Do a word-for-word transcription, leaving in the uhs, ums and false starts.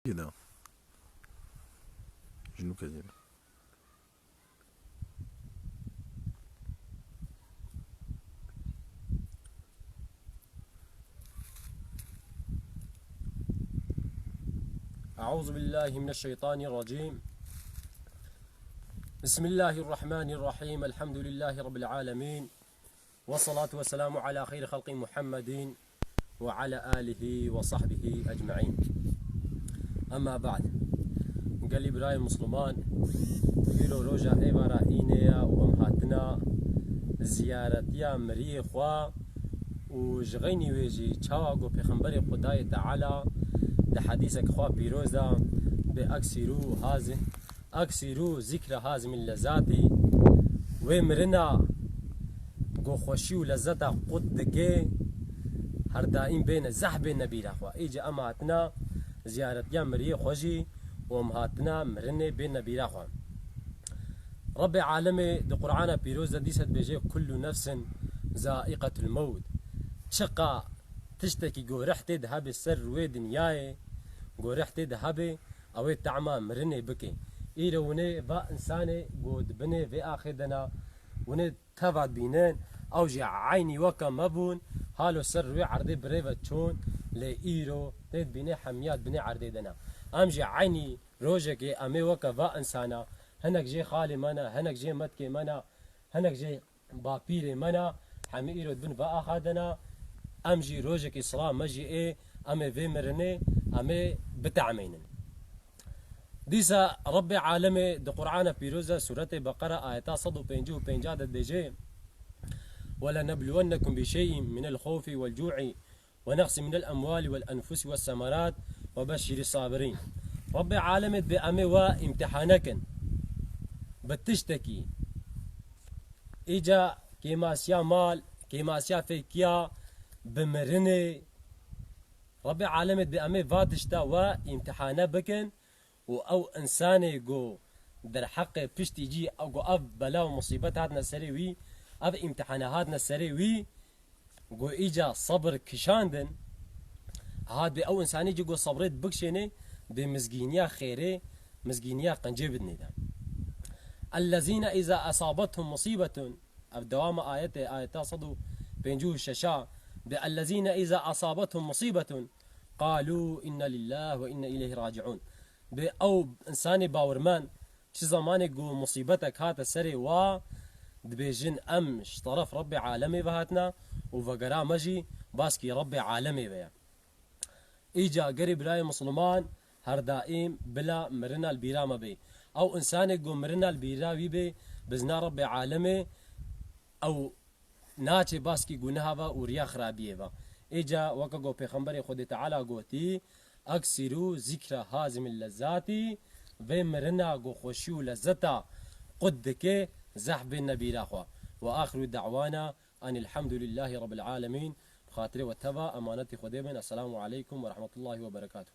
Yeda. Jinûke zêde. أعوذ بالله من الشيطان الرجيم. بسم الله الرحمن الرحيم. الحمد لله رب العالمين. والصلاة والسلام على خير خلق محمد وعلى آله وصحبه أجمعين. أما بعد. Gelî birayê Misliman, îro roja êvara înê ya û em hatina ziyaretiya miriyê xwe û ji xeynî wê jî çawa ku Pêxemberê Xwedayê Teala di hedîsek xwe pîroz de bi eksîrû hazi-, eksîrû zîkra hazimî lezatî, wê mirina ku xweşî û lezeta qut dike, her daîm bêne zehf bêne bîra xwe. Îca em hatina ziyaretiya miriyê xwe jî û em hatina mirinê bêne bîra xwe. Rebbê alemê di Qur'ana pîroz de dîsa dibêje, "Kullu nefsin zaiqetul mewt." Çiqa tiştekî ku rih tê de hebe ser rûyê dinyayê, ku rih tê de hebe, ew ê tehma mirinê bike. Îro hûn ê va însanê ku di binê vê axê de ne, hûn ê teva dibînin, ew jî eynî weke me bûn, halo ser rûyê erdê bi rê ve çûn, lê îro tê dibînê hemiya di binê erdê de ne. Em jî eynî rojekê em ê weke va însana, hinek jê xalê me ne, hinek jê metkê me ne, hinek jê bapîrê me ne, hemî îro di bin va axa de ne, em jî rojekê sila me jî ê, em ê vê mirinê, em ê bitehmeynin. Dîsa Rebbê alemê di Qur'ana pîroz de, Sûretê Beqera, ayeta sed û pêncî û pênc de dibêje, "Welenebluwennekum bi şey'in minel xawfi wel cu'i ve neqsin minel emwali wel enfusi wes semerat ve beşşiri sabirîn." Rebbê alemê dibê em ê we îmtihane kin bi tiştekî. Îca kêmasiya mal, kêmasiya fêkiya, bi mirinê. Rebbê alemê dibê em ê va tişta we îmtihane bikin û ew însanê ku derheqê piştî cî, ew ku ev bela û musîbet hatine serê wî, ev îmtihane hatine serê wî, ku îca sebir kişandin, ha dibê ew însanê cî ku sebrê bikişênê, dê mizgîniya xêrê, mizgîniya qincê bidinê de. "Ellezîne îza esabethum musîbetun", ev dewama ayetê, ayeta sed û pêncî û şeş a, dibê, "Ellezîne îza esabethum musîbetun qalû inna lillâhi ve inna ileyhî raci'ûn." Dibê ew însanê bawirmend, çi zemanê ku musîbetek hate serê wa, dibêjin, "Em ji teref Rebbê alemê ve hatine û vegera me jî baskî Rebbê alemê ve ye." Îca gerî birayê Misliman her daîm bila mirina li bîra me bê. Ew însanê ku mirina li bîra wî bê, bizna Rebbê alemê, ew naçê baskî guneha ve û riya xirabiyê ve. Îca weke ku Pêxemberê Xwedê Teala gotî, "Eksîrû zîkra hazimî lezatî", vê mirina ku xweşî û lezeta qut dike, zehf bêne bîra xwe. Ve axiru da'wana enî elhamdulîllahî Rebbil alemîn. Bi xatirê we teva emanetî Xwedê bin. Esselamu aleykum ve rehmetullahî ve berekatuh.